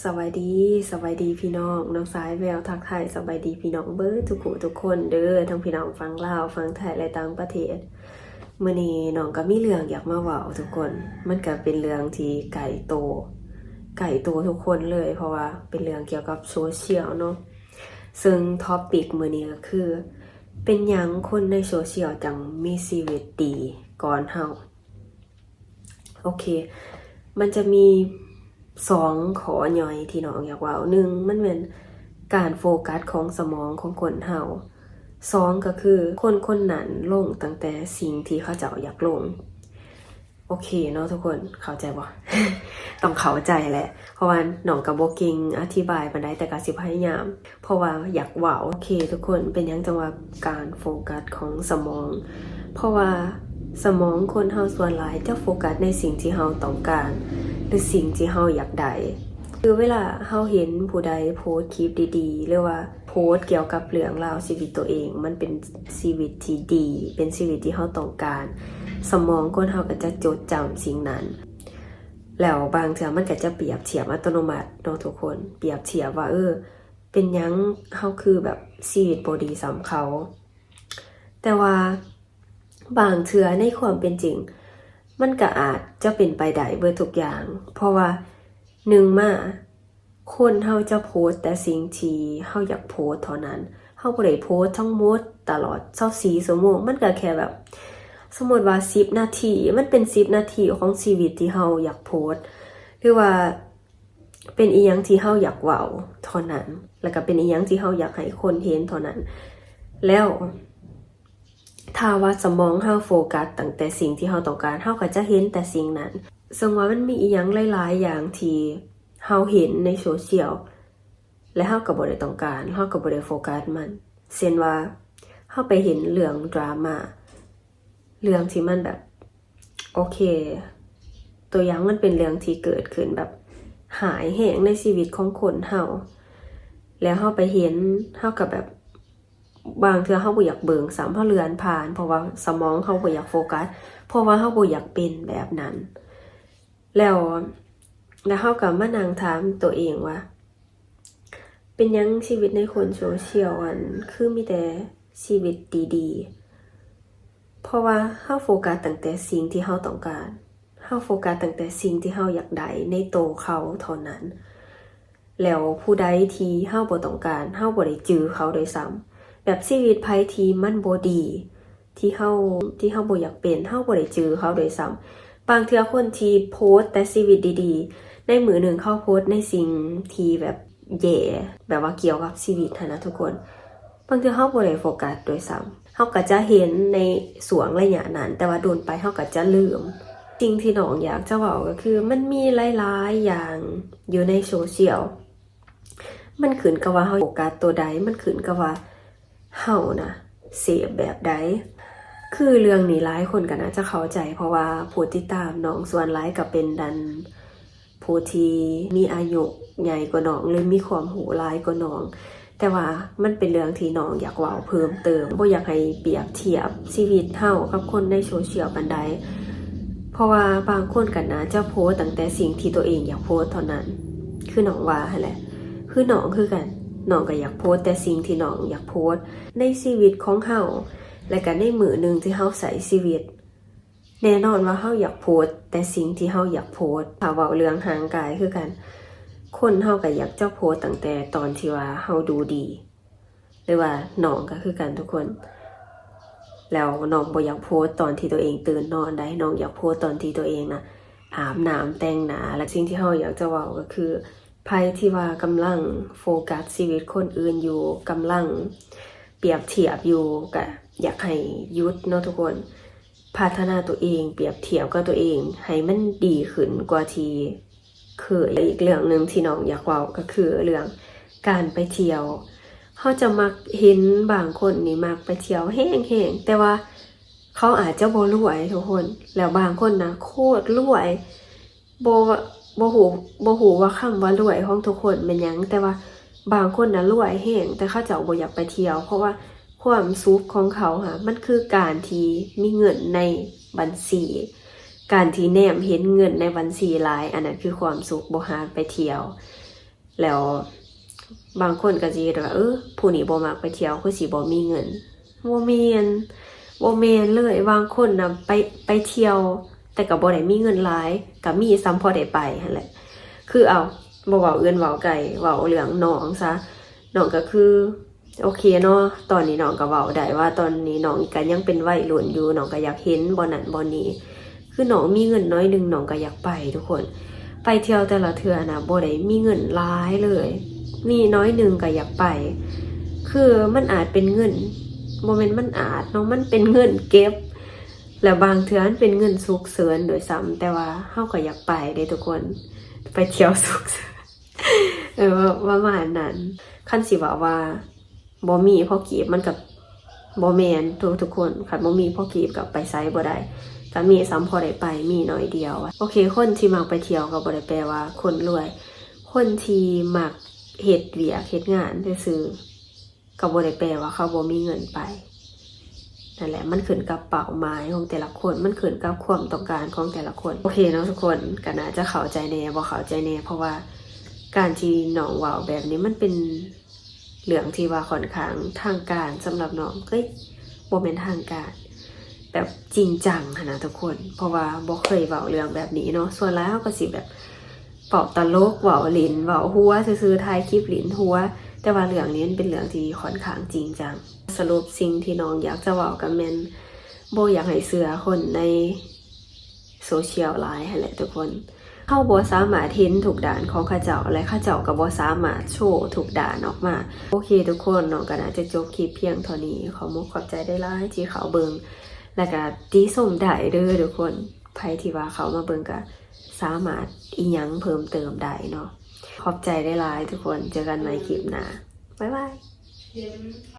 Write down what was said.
ສະບາຍດີ ສະບາຍດີພີ່ນ້ອງ ນ້ອງສາຍແວວທັກທາຍສະບາຍດີພີ່ນ້ອງເບິດທຸກຜູ້ທຸກຄົນເດີ ທັງພີ່ນ້ອງຝັ່ງລາວ ຝັ່ງໄທ ແລະ ຕ່າງປະເທດ. ມື້ນີ້ນ້ອງກໍມີເລື່ອງຢາກມາເວົ້າທຸກຄົນ ມັນກໍເປັນເລື່ອງທີ່ໃກ້ໂຕ ໃກ້ໂຕທຸກຄົນເລີຍ ເພາະວ່າເປັນເລື່ອງກ່ຽວກັບໂຊຊຽວເນາະ. ເຊິ່ງທອບປິກມື້ນີ້ກໍຄື ເປັນຫຍັງຄົນໃນໂຊຊຽວຈັ່ງມີຊີວິດດີກ່ອນເຮົາ? ໂອເຄ ມັນຈະມີສອງຂໍ້ຍ່ອຍທີ່ນ້ອງຢາກເວົ້າ. ໜຶ່ງ ມັນແມ່ນການໂຟກັສຂອງສະໝອງຂອງຄົນເຮົາ. ສອງ ກໍຄືຄົນຄົນນັ້ນລົງຕັ້ງແຕ່ສິ່ງທີ່ເຂົາເຈົ້າຢາກລົງ. ໂອເຄເນາະທຸກຄົນ ເຂົ້າໃຈບໍ່? ຕ້ອງເຂົ້າໃຈແຫຼະ ເພາະວ່ານ້ອງກໍບໍ່ເກັ່ງອະທິບາຍປານໃດ ແຕ່ກໍຊິພະຍາຍາມ ເພາະວ່າຢາກເວົ້າ. ໂອເຄທຸກຄົນ ເປັນຫຍັງຈັ່ງວ່າການໂຟກັສຂອງສະໝອງ? ເພາະວ່າສະໝອງຄົນເຮົາສ່ວນຫຼາຍຈະໂຟກັສໃນສິ່ງທີ່ເຮົາຕ້ອງການ ຫຼື ສິ່ງທີ່ເຮົາຢາກໄດ້. ຄືເວລາເຮົາເຫັນຜູ້ໃດໂພສຄລິບດີໆ ຫຼືວ່າໂພສກ່ຽວກັບເລື່ອງລາວຊີວິດຕົວເອງ ມັນເປັນຊີວິດທີ່ດີ ເປັນຊີວິດທີ່ເຮົາຕ້ອງການ ສະໝອງຄົນເຮົາກໍຈະຈົດຈຳສິ່ງນັ້ນ. ແລ້ວບາງເທື່ອມັນກໍຈະປຽບທຽບອັດຕະໂນມັດເນາະທຸກຄົນ ປຽບທຽບວ່າ ເອີ ເປັນຫຍັງເຮົາຄືແບບຊີວິດບໍ່ດີສ່ຳເຂົາ? ແຕ່ວ່າບາງເທື່ອໃນຄວາມເປັນຈິງ ມັນກໍອາດຈະເປັນໄປໄດ້ເບິດທຸກຢ່າງ ເພາະວ່າ ໜຶ່ງມາ ຄົນເຮົາຈະໂພສແຕ່ສິ່ງທີ່ເຮົາຢາກໂພສເທົ່ານັ້ນ ເຮົາບໍ່ໄດ້ໂພສທັງໝົດຕະຫຼອດຊາວສີ່ຊົ່ວໂມງ ມັນກໍແຄ່ແບບ ສົມມຸດວ່າສິບນາທີ ມັນເປັນສິບນາທີຂອງຊີວິດທີ່ເຮົາຢາກໂພສ ຫຼືວ່າເປັນອີ່ຫຍັງທີ່ເຮົາຢາກເວົ້າເທົ່ານັ້ນ ແລ້ວກໍເປັນອີ່ຫຍັງທີ່ເຮົາຢາກໃຫ້ຄົນເຫັນເທົ່ານັ້ນ. ແລ້ວ ຖ້າວ່າສະໝອງເຮົາໂຟກັສຕັ້ງແຕ່ສິ່ງທີ່ເຮົາຕ້ອງການ ເຮົາກໍຈະເຫັນແຕ່ສິ່ງນັ້ນ ເຊິ່ງວ່າມັນມີອີ່ຫຍັງຫຼາຍໆຢ່າງທີ່ເຮົາເຫັນໃນໂຊຊຽວ ແລະ ເຮົາກໍບໍ່ໄດ້ຕ້ອງການ ເຮົາກໍບໍ່ໄດ້ໂຟກັສມັນ ເຊັ່ນວ່າ ເຮົາໄປເຫັນເລື່ອງດຣາມາ ເລື່ອງທີ່ມັນແບບ ໂອເຄ ຕົວຢ່າງມັນເປັນເລື່ອງທີ່ເກີດຂຶ້ນແບບຮ້າຍແຮງໃນຊີວິດຂອງຄົນເຮົາ ແລ້ວເຮົາໄປເຫັນ ເຮົາກໍແບບ ບາງເທື່ອເຮົາບໍ່ຢາກເບິ່ງຊ້ຳ ເຮົາເລື່ອນຜ່ານ ເພາະວ່າສະໝອງເຮົາບໍ່ຢາກໂຟກັສ ເພາະວ່າເຮົາບໍ່ຢາກເປັນແບບນັ້ນ. ແລ້ວ ແລ້ວເຮົາກໍມານັ່ງຖາມຕົວເອງວ່າ ເປັນຫຍັງຊີວິດໃນຄົນໂຊຊຽວ ອັນ ຄືມີແຕ່ຊີວິດດີໆ? ເພາະວ່າເຮົາໂຟກັສຕັ້ງແຕ່ສິ່ງທີ່ເຮົາຕ້ອງການ ເຮົາໂຟກັສຕັ້ງແຕ່ສິ່ງທີ່ເຮົາຢາກໄດ້ໃນໂຕເຂົາເທົ່ານັ້ນ ແລ້ວຜູ້ໃດທີ່ເຮົາບໍ່ຕ້ອງການ ເຮົາບໍ່ໄດ້ຈື່ເຂົາດ້ວຍຊ້ຳ ແບບຊີວິດໃຜທີ່ມັນບໍ່ດີ ທີ່ເຮົາ ທີ່ເຮົາບໍ່ຢາກເປັນ ເຮົາບໍ່ໄດ້ຈື່ເຂົາດ້ວຍຊ້ຳ. ບາງເທື່ອຄົນທີ່ໂພສແຕ່ຊີວິດດີໆ ໃນມື້ໜຶ່ງເຂົາໂພສໃນສິ່ງທີ່ແບບແຍ່ ແບບວ່າກ່ຽວກັບຊີວິດຫັ້ນນະທຸກຄົນ ບາງເທື່ອເຮົາບໍ່ໄດ້ໂຟກັສດ້ວຍຊ້ຳ ເຮົາກໍຈະເຫັນໃນຊ່ວງໄລຍະນັ້ນ ແຕ່ວ່າດົນໄປເຮົາກໍຈະລືມ. ສິ່ງທີ່ນ້ອງຢາກຈະເວົ້າກໍຄື ມັນມີຫຼາຍໆຢ່າງຢູ່ໃນໂຊຊຽວ ມັນຂຶ້ນກັບວ່າເຮົາໂຟກັສໂຕໃດ ມັນຂຶ້ນກັບວ່າເຮົານະເສບແບບໃດ. ຄືເລື່ອງນີ້ຫຼາຍຄົນກໍໜ້າຈະເຂົ້າໃຈ ເພາະວ່າຜູ້ຕິດຕາມນ້ອງສ່ວນຫຼາຍກໍເປັນ ອັນ ຜູ້ທີ່ມີອາຍຸໃຫຍ່ກວ່ານ້ອງ ຫຼື ມີຄວາມຮູ້ຫຼາຍກວ່ານ້ອງ ແຕ່ວ່າມັນເປັນເລື່ອງທີ່ນ້ອງຢາກເວົ້າເພີ່ມເຕີມ ບໍ່ຢາກໃຫ້ປຽບທຽບຊີວິດເຮົາກັບຄົນໃນໂຊຊຽວປານໃດ ເພາະວ່າບາງຄົນກໍໜ້າຈະໂພສຕັ້ງແຕ່ສິ່ງທີ່ຕົວເອງຢາກໂພສເທົ່ານັ້ນ ຄືນ້ອງວ່າຫັ້ນແຫຼະ ຄືນ້ອງຄືກັນ ນ້ອງກໍຢາກໂພສແຕ່ສິ່ງທີ່ນ້ອງຢາກໂພສໃນຊີວິດຂອງເຮົາ ແລະ ກໍໃນມື້ໜຶ່ງທີ່ເຮົາໃຊ້ຊີວິດ. ແນ່ນອນວ່າເຮົາຢາກໂພສແຕ່ສິ່ງທີ່ເຮົາຢາກໂພສ. ຖ້າເວົ້າເລື່ອງຮ່າງກາຍຄືກັນ, ຄົນເຮົາກໍຢາກຈະໂພສຕັ້ງແຕ່ຕອນທີ່ວ່າເຮົາດູດີ ຫຼືວ່ານ້ອງກໍຄືກັນທຸກຄົນ. ແລ້ວນ້ອງບໍ່ຢາກໂພສຕອນທີ່ຕົວເອງຕື່ນນອນໃດ, ນ້ອງຢາກໂພສຕອນທີ່ຕົວເອງນະອາບນ້ຳແຕ່ງໜ້າ. ແລະ ສິ່ງທີ່ເຮົາຢາກຈະເວົ້າກໍຄື ໃຜທີ່ວ່າກຳລັງໂຟກັສຊີວິດຄົນອື່ນຢູ່, ກຳລັງປຽບທຽບຢູ່, ກະຢາກໃຫ້ຢຸດເນາະທຸກຄົນ. ພັດທະນາຕົວເອງ, ປຽບທຽບກັບຕົວເອງໃຫ້ມັນດີຂຶ້ນກວ່າທີ່ເຄີຍ. ແລະ ອີກເລື່ອງໜຶ່ງທີ່ນ້ອງຢາກເວົ້າກໍຄືເລື່ອງການໄປທ່ຽວ. ເຮົາຈະມັກເຫັນບາງຄົນນີ້ມັກໄປທ່ຽວແຮງໆ, ແຕ່ວ່າເຂົາອາດຈະບໍ່ລວຍທຸກຄົນ. ແລ້ວບາງຄົນນະໂຄດລວຍ, ບໍ່ ບໍ່ຮູ້ ບໍ່ຮູ້ວ່າຄຳວ່າລວຍຂອງທຸກຄົນແມ່ນຫຍັງ, ແຕ່ວ່າບາງຄົນນະລວຍແຮງ ແຕ່ເຂົາເຈົ້າບໍ່ຢາກໄປທ່ຽວ ເພາະວ່າຄວາມສຸກຂອງເຂົາຫະ ມັນຄືການທີ່ມີເງິນໃນບັນຊີ, ການທີ່ແນມເຫັນເງິນໃນບັນຊີຫຼາຍ, ອັນນັ້ນຄືຄວາມສຸກ, ບໍ່ຫາໄປທ່ຽວ. ແລ້ວບາງຄົນກໍຊິເຮັດວ່າ ເອີ ຜູ້ນີ້ບໍ່ມັກໄປທ່ຽວ ຄືຊິບໍ່ມີເງິນ. ບໍ່ແມ່ນ ບໍ່ແມ່ນເລີຍ. ບາງຄົນນະໄປ ໄປທ່ຽວ ແຕ່ກໍບໍ່ໄດ້ມີເງິນຫຼາຍ ກໍມີສ່ຳພໍໄດ້ໄປຫັ້ນແຫຼະ. ຄື ເອົາ ບໍ່ເວົ້າອື່ນເວົ້າໄກ ເວົ້າເລື່ອງນ້ອງຊະ. ນ້ອງກໍຄື ໂອເຄເນາະ ຕອນນີ້ນ້ອງກໍເວົ້າໄດ້ວ່າ ຕອນນີ້ນ້ອງກໍຍັງເປັນໄວລຸ້ນຢູ່ ນ້ອງກໍຢາກເຫັນບ່ອນນັ້ນບ່ອນນີ້. ຄືນ້ອງມີເງິນໜ້ອຍໜຶ່ງ ນ້ອງກໍຢາກໄປທຸກຄົນ. ໄປທ່ຽວແຕ່ລະເທື່ອນະ ບໍ່ໄດ້ມີເງິນຫຼາຍເລີຍ ມີໜ້ອຍໜຶ່ງກໍຢາກໄປ. ຄືມັນອາດເປັນເງິນ ບໍ່ແມ່ນມັນອາດເນາະ ມັນເປັນເງິນເກັບ ແລ້ວບາງເທື່ອມັນເປັນເງິນສຸກເສີນດ້ວຍຊ້ຳ ແຕ່ວ່າເຮົາກໍຢາກໄປເດ້ທຸກຄົນ ໄປທ່ຽວສຸກເສີນ ເອີ ປະມານນັ້ນ. ຄັນຊິເວົ້າວ່າ ບໍ່ມີພໍກີບ ມັນກໍບໍ່ແມ່ນທຸກໆຄົນ. ຄັນບໍ່ມີພໍກີບກໍໄປໃສບໍ່ໄດ້ ກໍມີສ່ຳພໍໄດ້ໄປ ມີໜ້ອຍດຽວ. ໂອເຄ ຄົນທີ່ມັກໄປທ່ຽວກໍບໍ່ໄດ້ແປວ່າຄົນລວຍ. ຄົນທີ່ມັກເຮັດວຽກເຮັດງານຊື່ໆ ກໍບໍ່ໄດ້ແປວ່າເຂົາບໍ່ມີເງິນໄປ. ນັ້ນແຫຼະ ມັນຂຶ້ນກັບເປົ້າໝາຍຂອງແຕ່ລະຄົນ ມັນຂຶ້ນກັບຄວາມຕ້ອງການຂອງແຕ່ລະຄົນ. ໂອເຄເນາະທຸກຄົນ ກໍໜ້າຈະເຂົ້າໃຈແດ່ ບໍ່ເຂົ້າໃຈແດ່ ເພາະວ່າການທີ່ນ້ອງເວົ້າແບບນີ້ ມັນເປັນເລື່ອງທີ່ວ່າຂ້ອນຂ້າງທາງການສຳລັບນ້ອງ. ເອີຍ ບໍ່ແມ່ນທາງການ ແບບຈິງຈັງຫັ້ນນະທຸກຄົນ ເພາະວ່າບໍ່ເຄີຍເວົ້າເລື່ອງແບບນີ້ເນາະ. ສ່ວນຫຼາຍເຮົາກໍຊິແບບເວົ້າຕະຫຼົກ ເວົ້າຫຼິ້ນ ເວົ້າຫົວຊື່ໆ ຖ່າຍຄລິບຫຼິ້ນຫົວ ແຕ່ວ່າເລື່ອງນີ້ມັນເປັນເລື່ອງທີ່ຂ້ອນຂ້າງຈິງຈັງ. ສະຫຼຸບສິ່ງທີ່ນ້ອງຢາກຈະເວົ້າກໍແມ່ນ ບໍ່ຢາກໃຫ້ເຊື່ອຄົນໃນໂຊຊຽວຫຼາຍຫັ້ນແຫຼະທຸກຄົນ. ເຮົາບໍ່ສາມາດເຫັນທຸກດ້ານຂອງເຂົາເຈົ້າ ແລະ ເຂົາເຈົ້າກໍບໍ່ສາມາດໂຊທຸກດ້ານອອກມາ. ໂອເຄທຸກຄົນ ນ້ອງກໍໜ້າຈະຈົບຄລິບພຽງເທົ່ານີ້. ຂໍມຸກຂອບໃຈຫຼາຍໆທີ່ເຂົ້າເບິ່ງ ແລະ ກໍຕິຊົມໄດ້ເດີທຸກຄົນ. ໃຜທີ່ວ່າເຂົ້າມາເບິ່ງກໍສາມາດອີ່ຫຍັງເພີ່ມເຕີມໄດ້ເນາະ. ຂອບໃຈຫຼາຍໆທຸກຄົນ. ເຈີກັນໃໝ່ຄລິບໜ້າ. ບາຍບາຍ.